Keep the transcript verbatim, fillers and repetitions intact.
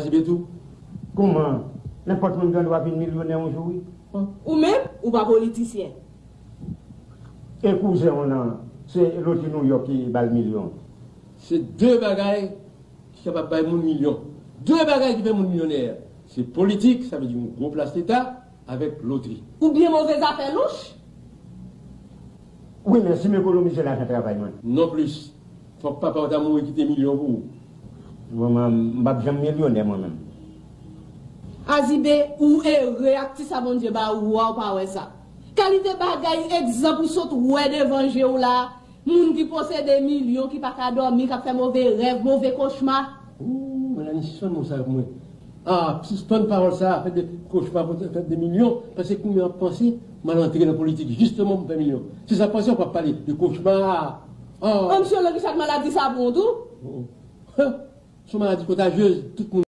Zibetou. Kouman? Nenpòt moun gen dwa vin milyonè yon jou, wi. Ou menm, ou pa politisyen. E kouzen w lan, se lotri Nouyòk ki ba l milyon. Se de bagay ki kapab bay moun milyon. De bagay ki fè moun milyonè. Se politik, sa vle di yon gwo plas leta, avèk lotri. Ou byen move zafè louch? Wi, men si m ekonomize lajan travay mwen. Non plis. Fòk papa w ta mouri kite milyon pou ou. Mwen, mwen, m p ap janm milyonè mwen menm. Azibe, ou ere ak ti sa Bondye ba ou a, ou pa wè sa. Kalite bagay, egzanp ou sot wè devan je w la, moun ki posede milyon, ki pa ka dòmi, k ap fè move rèv, move kochma. Ou, Melanie, sispann mo sa pou mwen. Ah, sispann pawòl sa, fè de kochma pou fè de milyon, paske kounye an panse m al antre nan politik jisteman pou m fè milyon. Se sa panse w p ap pale de kochma. Ah. An, misye, Richard, maladi sa bon tou? Oh, oh. Hein? Se yon maladi kontajyez, tout moun